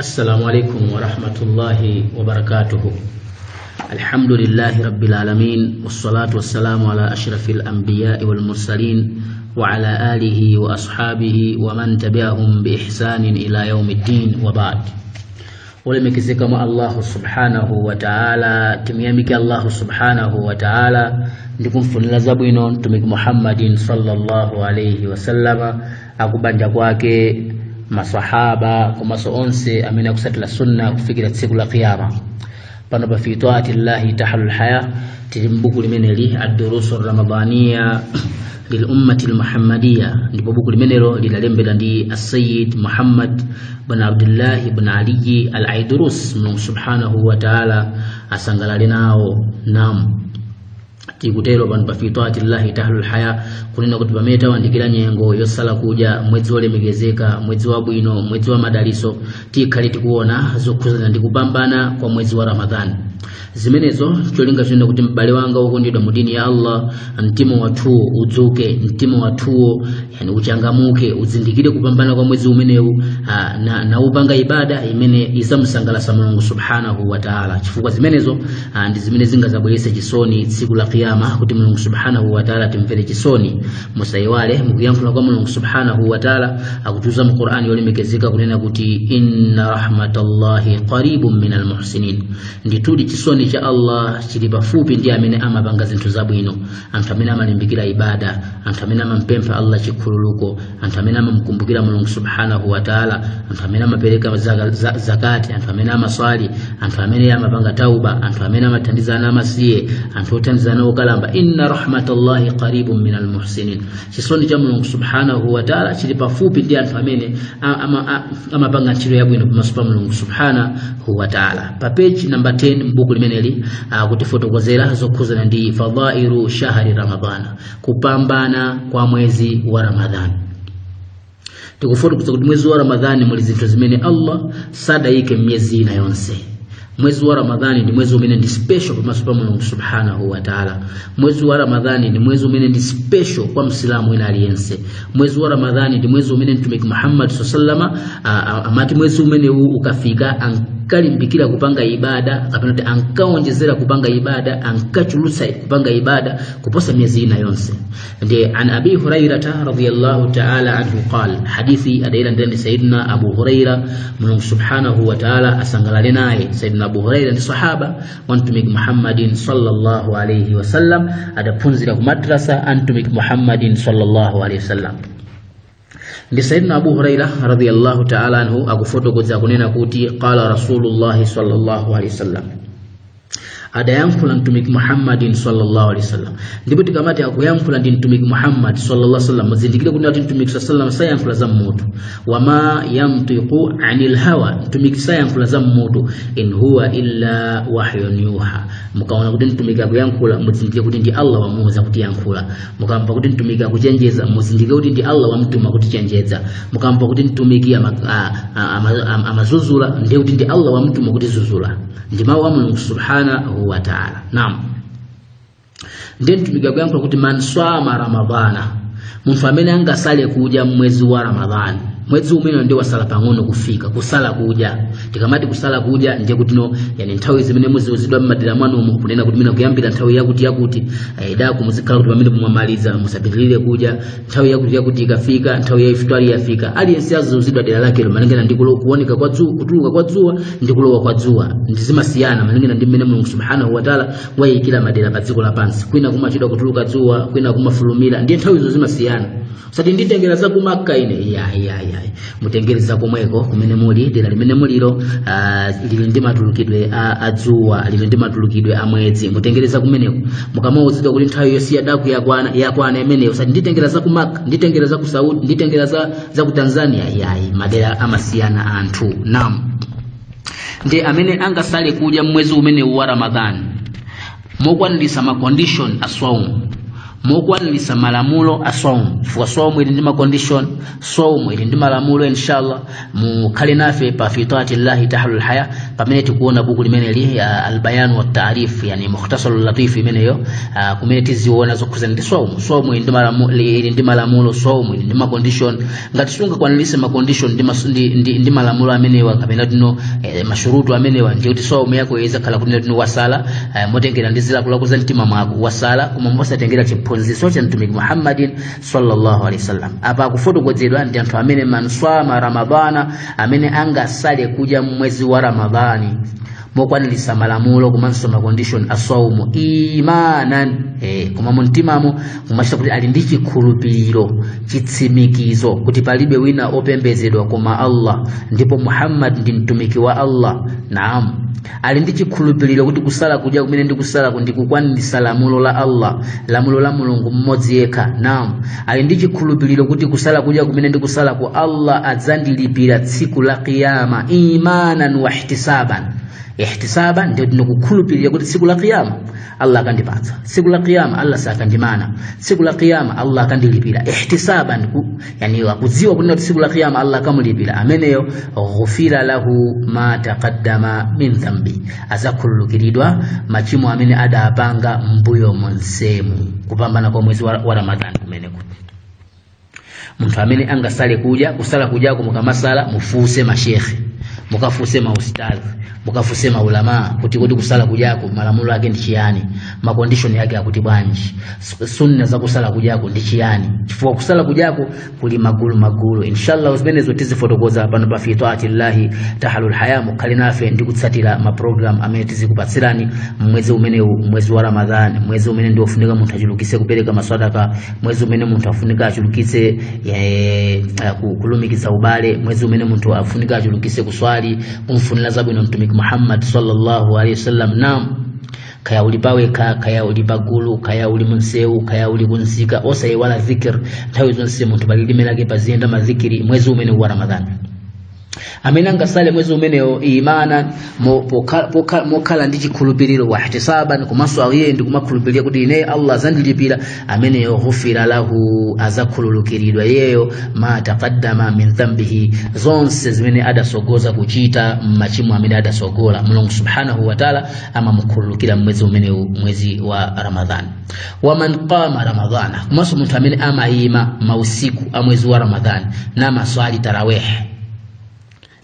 السلام عليكم ورحمة الله وبركاته. الحمد لله رب العالمين، والصلاة والسلام على أشرف الأنبياء والمرسلين وعلى آله وأصحابه ومن تبعهم بإحسان إلى يوم الدين، وبعد. Olemekezeka mwa Allahu subhanahu wa ta'ala, timuyamike Allahu subhanahu wa ta'ala ndi kumfunira zabwino Mtumiki Muhammadin sallallahu alayhi wasallama, akubanja kwake, masahaba komanso onse amene akusatira sunna kufikira tsiku la Qiyama. Pano pa Fi Taati Llahi Tahlul Haya tili mbuku limeneli, Addurusu Ramadaniya Lilummati Lmuhammadiya, ndipo buku limenelo lidalembedwa ndi Asayid Muhammad bn Abdullahi bn Aliyi Al Aidurus, Mulungu subhanahu wa taala asangalale nawo. Nam, tikutero pano pa Fi Taati Llahi Tahlul Haya kunena kuti pamene tawandikira nyengo yosala kudya, mwezi wolemekezeka, mwezi wabwino, mwezi wa madaliso, tikhale tikuona zokhuzana ndi kupambana kwa mwezi wa Ramadhani. Zimenezo cholinga chonena kuti m'bale wanga wokondedwa mu dini ya Allah, mtima wathuwo udzuke, mtima wathuwo yani uchangamuke, uzindikire kupambana kwa mwezi umenewu na upanga ibada imene izamusangalatsa Mulungu subhanahu wa ta'ala, chifukwa zimenezo ndi zimene zingazabweretse chisoni tsiku la Qiyama, kuti Mulungu subhanahu wa ta'ala timvere chisoni. Musayiwale mukuyankhula kwa Mulungu subhanahu wa ta'ala, akutiuza mu Qur'ani yolemekezeka kunena kuti inna rahmatallahi qaribun minal muhsinin, ndithudi chisoni cha Allah chili pafupi ndi amene amapanga zinthu zabwino, anthu amene amalimbikira ibada, anthu amene amampempha Allah chikhululuko, anthu amene amamkumbukira Mulungu subhanahu wa ta'ala, anthu amene amapereka zakati, anthu amene amaswali, anthu amene amapanga tauba, anthu amene amathandiza ana amasiye, anthu othandiza ana okalamba. Inna rahmatallahi qaribun minal muhsinin, chisoni cha Mulungu subhanahu wa ta'ala chili pafupi ndi anthu amene amapanga ntchito yabwino pamaso pa Mulungu subhanahu wa ta'ala. Pa page number 10 mbuku limeneli akutifotokozera zokhuzana ndi fadailu shahri Ramadhana, kupambana kwa mwezi wa Ramadhani. Tikufotokoza kuti mwezi wa Ramadhani muli zinthu zimene Allah sadayike myezi ina yonse. Mwezi wa Ramadhani ndi mwezi umene ndi special pamaso pa Mulungu subhanahu wa ta'ala. Mwezi wa Ramadhani ndi mwezi umene ndi special kwa msilamu wina aliyense. Mwezi wa Ramadhani ndi mwezi umene Mtumiki Muhammad sallama amati mwezi umenewu ukafika ankalimbikira kupanga ibada, kapena kuti ankaonjezera kupanga ibada, ankachulutsa kupanga ibada kuposa miezi ina yonse. Ndi an Abi Hurairata radhiyallahu ta'ala anhu qal, hadithi adaila ndani Sayyidina Abu Huraira, Mulungu subhanahu wa ta'ala asangalale naye. Sayyidina Abu Huraira ndi sahaba wa Mtumiki Muhammadin sallallahu alayhi wasallam, adaphunzira ku madrasa a Mtumiki Muhammadin sallallahu alayhi wasallam. Ndi Sayyidina Abu Huraira radhiyallahu ta'ala anhu akufotokoza kunena kuti qala Rasulullah sallallahu alayhi wasallam, adayankhula Mtumiki Muhammadin sallallahu alaihi wasallam. Ndipo tikamati akuyankhula ndi Mtumiki Muhammad sallallahu alaihi wasallam, muzindikire kuti Mtumiki sallallahu alaihi wasallam sayankhula za mmutu. Wama yantiqu anil hawa, Mtumiki sayankhula za mmutu. In huwa illa wahyun yuha, mukaona kuti Mtumiki akuyankhula muzindikire kuti ndi Allah wamuuza kuti yankhula. Mukamva kuti Mtumiki akuchenjeza muzindikire kuti ndi Allah wamtuma kuti chenjeza. Mukamva kuti Mtumiki amazuzula ndiye kuti ndi Allah wamtuma kuti zuzula. Ndi mawu a Mulungu subhanahu wa ta'ala. Naam, ndiye Mtumiki akuyankhula kuti man swama Ramadhana, munthu amene angasale kudya mwezi wa Ramadhani, mwezi umene ndi wasala pang'ono kufika, kusala kudya. Tikamati kusala kudya ndiye kuti no yani nthawi zimene muziuzidwa m'madera mwanumu kunena kuti mina kuyambira nthawi yakuti yakuti daku muzikhala kuti pamene mumamaliza musapitirire kudya, nthawi yakuti yakuti ikafika, nthawi ya iftari yafika, aliyense aziuzidwa dera lakelo malingana ndi kuoneka kwa dzuwa, kutuluka kwa dzuwa ndi kulowa kwa dzuwa, ndi zimasiyana malingana ndi mmene Mulungu subhanahu wa ta'ala wayikira madera pa dziko lapansi. Kwina kumachedwa kutuluka dzuwa, kwina kumafulumira, ndiye nthawizo zimasiyana. Usati nditengera za ku Makka ine, iya iya iya, mutengere za komweko kumene muli, dera limene mulilo lili ndi matulukidwe a dzuwa, lili ndi matulukidwe a mwezi, mutengere za kumeneko. Mukamauzidwa kuti nthawi yosiya daku yakwana, yakwana imeneyo. Usati nditengera za ku Makka, nditengera za ku Saudi, nditengera za ku Tanzania, iyayi, madera amasiyana anthu. Naam, ndi amene angasale kudya mwezi umene wa Ramadhani mokwanirisa ma condition a swaumu, Mokwanilisa malamulo a saumu, chifukwa saumu ili ndi ma condition, saumu ili ndi malamulo. Inshallah mukhale nafe pa Fi Taati Llahi Tahlul Haya pamene tikuona buku limeneli, Albayan wa Taarif, yani Mukhtasarul Latif imeneyo, kumene tiziona zokhuzana ndi saumu. Saumu ili ndi malamulo, saumu ili ndi ma condition. Ngati sungakwanilise ma condition ndi malamulo amenewa kapena tino mashurutu amenewa, ndiye kuti saumu yako izakhala kuti tino wasala motengera ndi zilakolako za mtima mwako, wasala koma mosatengera chiphunzitso cha Mtumiki Muhammadin sallallahu alaihi wasallam. Apa akufotokozedwa ndi anthu amene man swama Ramadana, amene angasale kudya mwezi wa Ramadhani mokwanilisa malamulo komanso ma condition a saumu, imanan, koma mumtimamo kumachita kuti ali ndi chikhulupiriro, chitsimikizo kuti palibe wina opembedzedwa koma Allah ndipo Muhammad ndi mtumiki wa Allah. Naam, ali ndi chikhulupiriro kuti kusala kudya kumene ndikusala ndikukwanilisa lamulo la Allah, lamulo la Mulungu mmodzi yekha. Naam, ali ndi chikhulupiriro kuti kusala kudya kumene ndikusala ku Allah adzandilipira tsiku la Qiyama, imanan wa ihtisaban. Ihtisaban ndio ndikukhulupirira kuti tsiku la Qiyama Allah akandipatsa, tsiku la Qiyama Allah sakandimana, tsiku la Qiyama Allah akandilipira. Ihtisaban yani akudziwa kuti tsiku la Qiyama Allah akamulipira ameneyo, ghufira lahu ma taqaddama min dhanbi, azakhululukiridwa machimo amene adapanga mbuyo monsemu. Kupambana kwa mwezi wa Ramadhani kumeneko, munthu amene angasale kudya, kusala kudyako mukamasala mufunse mashekhe, mukafuse maustadhi, mukafuse maulama kuti kodi kusala kudyako malamulo ake ndi chiyani, ma condition yake akuti bwanji, sunna za kusala kudyako ndi chiyani, chifukwa kusala kudyako kuli magulu magulu. Inshallah zimenezo tizifotokoza pano pa Fi Taati Llahi Tahlul Haya. Mukhale nafe ndi kutsatira ma program amene tizikupatsirani mwezi umenewu, mwezi wa Ramadhan, mwezi umene ndi ofunika munthu achulukitse kupereka masadaka, mwezi umene munthu afunika achulukitse kulumikiza ubale, mwezi umene munthu afunika achulukitse kuswali, kumfunira zabwino Mtumiki Muhammad sallallahu alaihi wasallam. Naam, kaya uli pawekha, kaya uli pagulu, kaya uli munsewu, kaya uli kunsika, osayiwala dhikr nthawi zonse. Munthu palilime lake paziyenda madhikiri mwezi umene wa Ramadhan. Amene angasale mwezi umenewo imana, mokhala ndi chikhulupiriro, wa ihtisaban, komanso iye ndi kumakhulupirira kuti ine Allah azandilipira, ameneyo ghufira lahu, azakhululukiridwa iyeyo ma taqaddama min dhanbihi, zonse zimene adasogoza kuchita mmachimo amene adasogola, Mulungu subhanahu wa ta'ala amamukhululukira mwezi umenewu, mwezi wa Ramadhan. Waman qama Ramadhana, komanso munthu amene amayima mausiku a mwezi wa Ramadhan namaswali tarawih.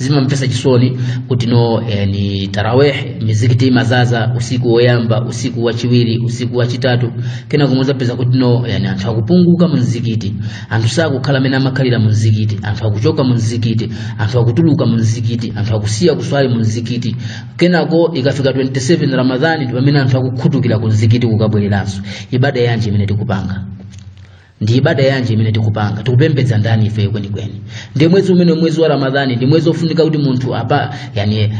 Zimamvesa chisoni kuti no ni tarawih mizikiti imazaza usiku woyamba, usiku wachiwiri, usiku wachitatu, kena kumuzapeza kuti no yani anthu akupunguka mu mzikiti, anthu sakukhala amene amakhalira mu mzikiti, anthu akuchoka mu mzikiti, anthu akutuluka mu mzikiti, anthu akusiya kuswali mu mzikiti. Kenako ikafika 27 Ramadhani ndi pamene anthu akukhutukira ku mzikiti kukabwereranso. Ibada yanji imene tikupanga? Ndi ibada yanji imene tikupanga? Tikupembedza ndani ife kwenikweni? Ndi mwezi umene, mwezi wa Ramadhani, ndi mwezi ofunika kuti munthu apa yani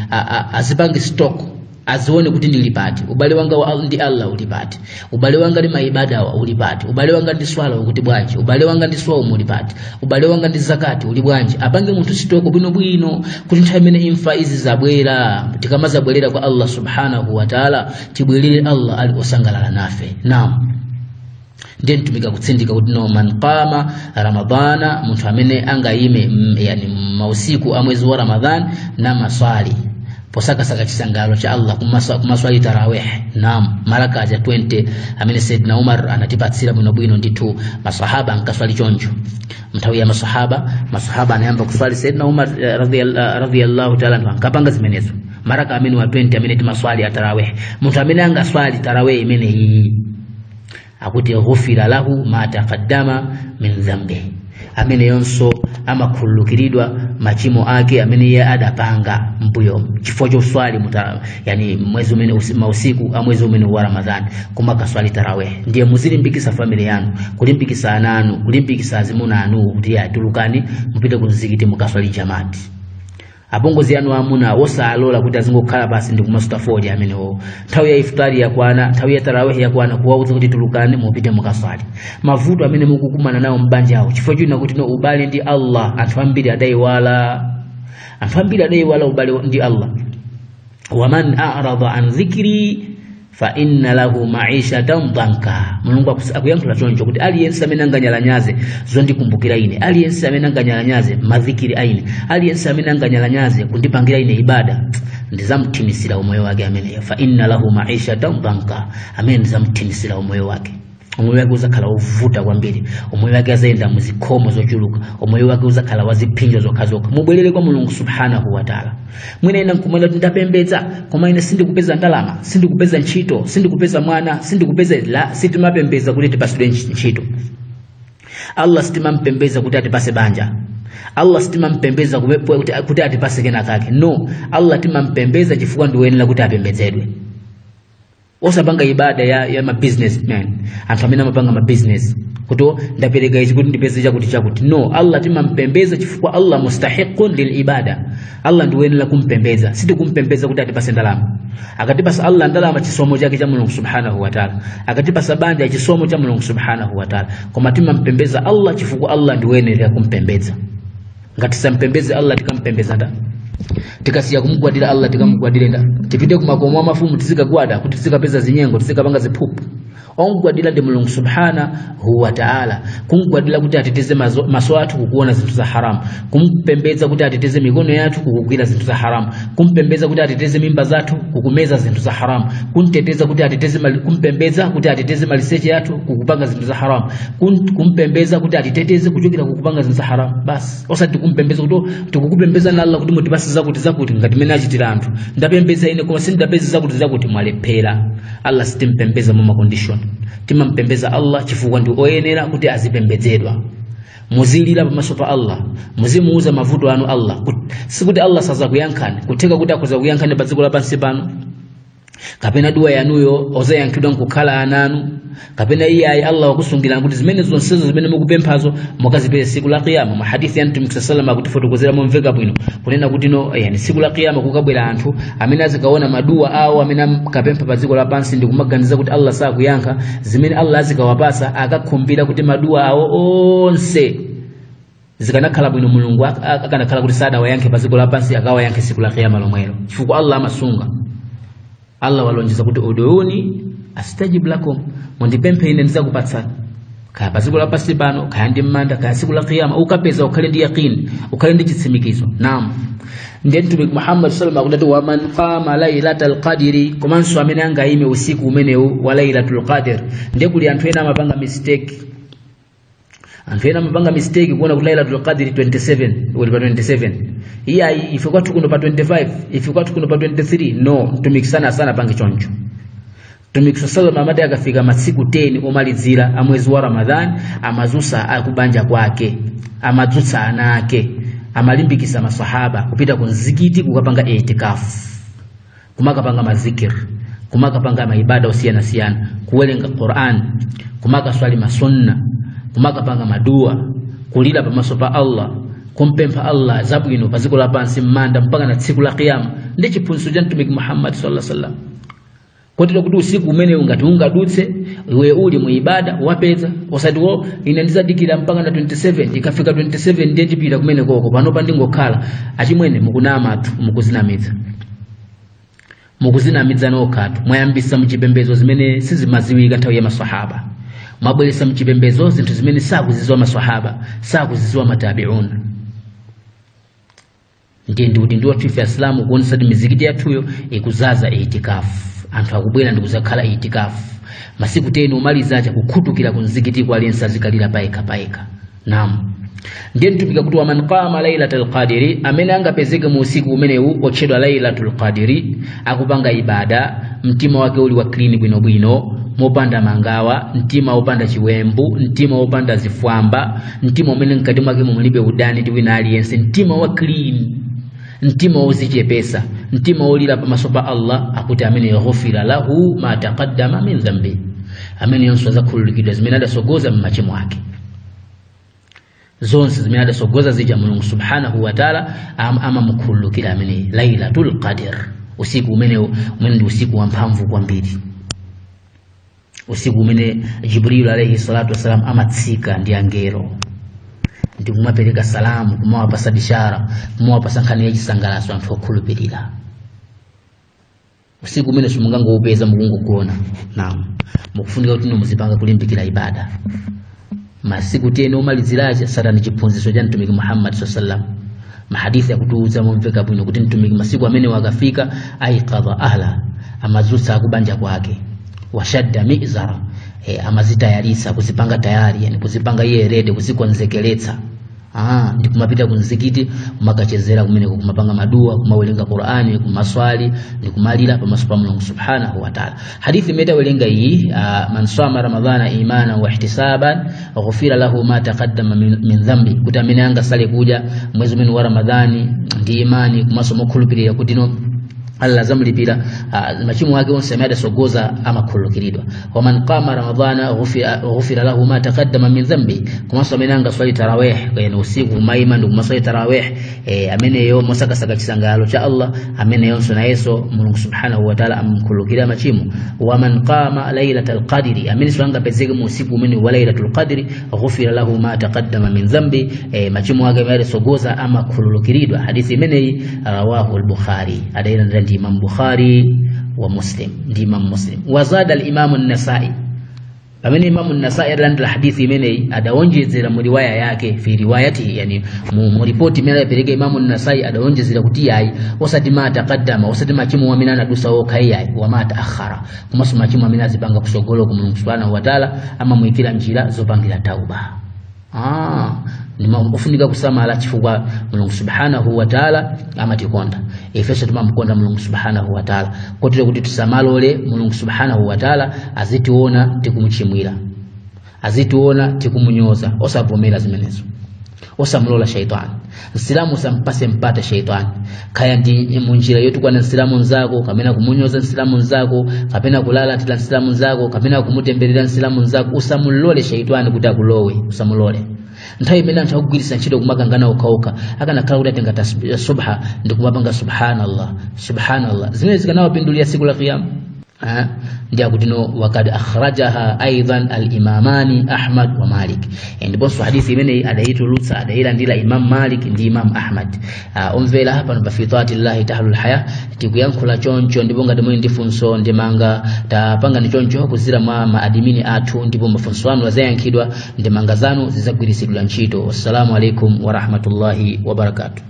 azipange stock, azione kuti ndili pati, ubale wanga ndi Allah uli pati, ubale wanga ndi maibada uli pati, ubale wanga ndi swala ukuti bwanji, ubale wanga ndi swaumu uli pati, ubale wanga ndi zakati uli bwanji. Apange munthu stock bwinobwino kuti nthawi imene imfa izi zabwera, tikamazabwerera kwa Allah subhanahu wa ta'ala, tibwerere Allah ali osangalala nafe. Naam, ndiye mtumiki kutsindika kuti no man qama Ramadhana, munthu amene angayime yani mausiku a mwezi wa Ramadhan na maswali posakasaka chisangalalo cha Allah, kumaswali tarawih. Naam, maraka ja 20 amene Sayyidina Umar anatipatsira bwinobwino ndithu. Masahaba ankaswali choncho nthawi ya masahaba. Masahaba anayamba kuswali, Sayyidina Umar radhiyallahu ta'ala anhu ankapanga zimenezo, maraka amene wa 20 amene timaswali a tarawih. Munthu amene angaswali tarawih imene iyi akuti ghufira lahu ma taqaddama min dhanbi, amene yonso amakhululukiridwa machimo ake amene iye adapanga mbuyo chifukwa choswali yani mwezi umene mausiku a mwezi umene wa Ramadhani kumakaswali tarawih. Ndiye muzilimbikisa family yanu, kulimbikisa ana anu, kulimbikisa azimuna anu kuti atulukani mupite ku mzikiti mukaswali jamati. Apongozi anu amuna osalola kuti azingokhala pasi ndi kumasuta fodi amenewo. Nthawi ya iftari yakwana, nthawi ya tarawih yakwana, kuwauza kuti tulukani mupite mukaswali. Mavuto amene mukukumana nawo mbanja awo chifukwa china kuti no ubale ndi Allah anthu ambiri adayiwala, anthu ambiri adayiwala ubale ndi Allah. Waman a'rada an dhikri Fa inna lahu maishatan dhanka. Mulungu akuyankhula choncho kuti aliyense amene anganyalanyaze zondikumbukira ine, aliyense amene anganyalanyaze madhikiri aine, aliyense amene anganyalanyaze kundipangira ine ibada, ndizamthimisira umoyo wake ameneyo. Fa inna lahu maishatan dhanka, amene ndizamthimisira umoyo wake. Umoyo wake uzakhala wovuta kwambiri, umoyo wake azayenda muzikhomo zochuluka, umoyo wake uzakhala waziphinjo zokhazokha. Mubwerere kwa Mulungu subhanahu wa ta'ala. Mwina ina nkumwena kuti ndapembedza koma ine sindikupeza ndalama, sindikupeza ntchito, sindikupeza mwana, sindikupeza la. Sitimapembedza kuti tipasidwe ntchito. Allah sitimampembedza kuti atipase banja. Allah sitimampembedza kuti atipase kena kake. No, Allah timampembedza chifukwa ndi woyenera kuti apembedzedwe. Osapanga ibada ya ma businessman, anthu amene amapanga ma business kuti ndapereka ichi kuti ndipeze chakuti chakuti. No, Allah timampembedza chifukwa Allah mustahiqun lil ibada. Allah ndi woyenera kumpembedza. Sitikumpembedza kuti atipase ndalama. Akatipasa Allah ndalama, chisomo chake cha Mulungu subhanahu wa ta'ala. Akatipasa banja, chisomo cha Mulungu subhanahu wa ta'ala. Koma timampembedza Allah chifukwa Allah ndi woyenera kumpembedza. Ngati sampembedze Allah, tikampembedza nda? Tikasiya kumugwadira Allah, tikamugwadire nda? Tipite kumakomo a mafumu tizikagwada kuti tizikapeza zinyengo, tizikapanga ziphuphu? Omugwadira ndi Mulungu subhanahu wa ta'ala. Kumugwadira kuti ateteze maso athu kukuona zinthu za haramu, kumpembedza kuti ateteze mikono yathu kukugwira zinthu za haramu, kumpembedza kuti ateteze mimba zathu kukumeza zinthu za haramu, kumteteza kuti ateteze kumpembedza kuti ateteze maliseche yathu kukupanga zinthu za haramu, kumpembedza kuti atiteteze kuchokera kukupanga zinthu za haramu. Basi, osati kumpembedza kuti tikukupembedza na Allah kuti mutipase zakuti zakuti, ngati mmene achitira anthu, ndapembedza ine koma sindapeze zakuti zakuti. Mwalephera. Allah sitimpembedza mu condition, timampembedza Allah chifukwa ndi oyenera kuti azipembedzedwa. Muzilira pamaso pa Allah, muzimuuza mavuto anu Allah. Sikuti Allah sazakuyankhani, kutheka kuti akhoza kuyankhani pa dziko lapansi pano, kapena dua yanuyo ozayankhidwa nkukhala ananu, kapena iye ayi Allah wakusungirani kuti zimene zonsezo zimene mukupemphazo mukazipeze siku la Kiyama. Mu hadithi ya Mtumiki sallam akutifotokozera momveka bwino kunena kuti no, yani siku la Kiyama kukabwera anthu amene azikaona maduwa awo amene amkapempha pa dziko lapansi ndi kumaganiza kuti Allah sakuyankha. Zimene Allah azikawapasa, akakhumbira kuti maduwa awo onse zikanakhala bwino Mulungu akanakhala kuti sadawayankhe pa dziko lapansi, akawayankhe siku la Kiyama lomwelo, chifukwa Allah amasunga. Allah walonjeza kuti uduuni astajib lakum, mundipemphe ine ndizakupatsani, kaya pa dziko lapansi pano, kaya ndi m'manda, kaya siku la Kiyama. Ukapeza, ukhale ndi yaqin, ukhale ndi chitsimikizo. Naam, ndiye Mtumiki Muhammad sallallahu alaihi wasallam akuti waman qama lailatal qadri, komanso amene angayime usiku umenewu wa Lailatul Qadr. Ndiye kuli anthu ena amapanga mistake, anthu ena amapanga mistake kuona kuti Lailatul Qadr 27, uli pa 27, iyayi, ife kwathu kuno pa 25, ife kwathu kuno pa 23. No, Mtumiki sana sana pange choncho. Mtumiki sallallahu amati akafika masiku 10 omalizira a mwezi wa Ramadhan, amazusa akubanja kwake, amadzutsa ana ake, amalimbikisa masahaba kupita ku mzikiti kukapanga itikafu, kumakapanga mazikir, kumakapanga maibada osiyanasiyana, kuwerenga Quran, kumakaswali masunna, kumakapanga maduwa, kulira pamaso pa Allah, kumpempha Allah zabwino pa dziko lapansi, m'manda, mpaka na tsiku la Kiyama. Ndi chiphunzitso cha Mtumiki Muhammad sallallahu alaihi wasallam, kotero kuti usiku umenewu ngati ungadutse iwe uli mu ibada, wapeza. Osati wo ine ndizadikira mpaka na 27, ikafika 27 ndiye ndipita kumene koko, panopa ndingokhala. Achimwene, mukunamatu, mukuzinamidza, mukuzinamidza nokhatu. Mwayambisa mchipembedzo zimene sizimaziwika nthawi ya maswahaba. Mwabweresa mchipembedzo zinthu zimene sakuziziwa maswahaba, sakuziziwa matabiun. Ndiye ndi udindo wathu ife Asilamu kuonesa kuti mizikiti yathuyo ikuzaza itikafu, anthu akubwera ndi kuzakhala itikafu masiku 10 omaliza acha, kukhutukira ku mzikiti kwa aliyense azikalira payekha payekha. Naam, ndiye Mtumiki kuti waman qama lailatul qadri, amene angapezeke mu usiku umenewu otchedwa Lailatul Qadri akupanga ibada, mtima wake uli wa clean bwinobwino, mopanda mangawa, mtima wopanda chiwembu, mtima wopanda zifwamba, mtima umene mkati mwake mulibe udani ndi wina aliyense, mtima wa clean, mtima wozichepesa, mtima wolira pamaso pa Allah, akuti amene ghufira lahu ma taqaddama min dhanbi, amene yonso azakhululukidwa zimene adasogoza mmachimo ake zonse. Zimene adasogoza zija Mulungu subhanahu wa ta'ala amamukhululukira amene Lailatul Qadr, usiku umenewu umene ndi usiku wamphamvu kwambiri, usiku umene Jibril alayhi salatu wasalam amatsika ndi angelo ndi kumapereka salamu, kumawapasa bishara, kumawapasa nkhani ya chisangalatso anthu okhulupirira. Usiku umene simungangoupeza mukungogona. Naam, mukufunika kuti muzipanga kulimbikira ibada. Masiku 10 omaliziracha, satani chiphunzitso cha Mtumiki Muhammad sallam. Mahadithi akutiuza momveka bwino kuti Mtumiki masiku amene wakafika, aiqadha ahla, amadzutsa akubanja kwake, washadda mizara, amazitayarisa, kuzipanga tayari, yani kuzipanga iye ready, kuzikonzekeretsa, ndi kumapita ku mzikiti kumakachezera kumeneko, kumapanga maduwa, kumawerenga Qur'ani, kumaswali ndi kumalira pamaso pa Mulungu subhanahu wa ta'ala. Hadithi imene tawerenga iyi, man sama ramadhana imana wa ihtisaban ghufira lahu ma taqaddama min dhanbi, kuti amene angasale kudya mwezi umene wa Ramadhani ndi imani komanso mokhulupirira kuti no Allah zamulipira, machimo ake onse amene adasogoza amakhululukiridwa. Waman qama ramadhana ghufira lahu ma taqaddama min dhanbi, komanso amene angaswali tarawih, yani usiku kumaima ndi kumaswali tarawih, ameneyo mosakasaka chisangalalo cha Allah, ameneyonso nayenso Mulungu subhanahu wa ta'ala amkhululukira machimo. Waman qama lailatal qadri, amenenso angapezeke mu usiku umene wa lailatul qadri, ghufira lahu ma taqaddama min dhanbi, machimo ake amene adasogoza amakhululukiridwa. Hadithi imeneyi rawahu al-Bukhari, adayilandira ndi Imam Bukhari wa Muslim, ndi Imam Muslim. Wazada al-Imam an-Nasa'i, pamene Imam an-Nasa'i adalandira hadithi imeneyi adawonjezera mu riwaya yake, fi riwayatihi, yani mu ripoti imene adapereka Imam an-Nasa'i adawonjezera kuti yayi, osati ma taqaddama, osati machimo amene anadusa okha iyayi, wa ma ta'akhkhara, komanso machimo amene azipanga kusogolo ku Mulungu subhanahu wa ta'ala amamuyikira njira zopangira tauba. Ofunika kusamala chifukwa Mulungu subhanahu wa ta'ala amatikonda, ifenso timamukonda Mulungu subhanahu wa ta'ala, kotero kuti tisamalole Mulungu subhanahu wa ta'ala azitiona tikumuchimwira, azitiona tikumunyoza. Osavomera zimenezo, osamulola shaitani. Msilamu usampase mpata shaitani, kaya ndi munjira yotukwana msilamu nzako, kapena kumunyoza msilamu nzako, kapena kulalatira msilamu nzako, kapena kumutemberera msilamu nzako. Usamulole shaitani kuti akulowe, usamulole. Nthawi imene anthu akugwiritsa ntchito kumakangana okhaokha, akanakhala kuti atenga tasbih subha ndi kumapanga subhanallah subhanallah, zimene zikanawapindulira tsiku la kiyama. Ndi akuti no wakad akhrajaha aidan al-imamani Ahmad wa Malik, ndiponso hadithi imeneyi adayitulutsa, adayilandira Imam Malik ndi Imam Ahmad. Omvera pano pa fi taatillahi tahlul haya, tikuyankhula choncho, ndipo ngati muli ndi funso ndemanga, tapangani choncho kuzira mwa maadimini athu, ndipo mafunso anu azayankhidwa, ndemanga zanu zizagwiritsidwa ntchito. Wassalamu alaikum warahmatullahi wabarakatuh.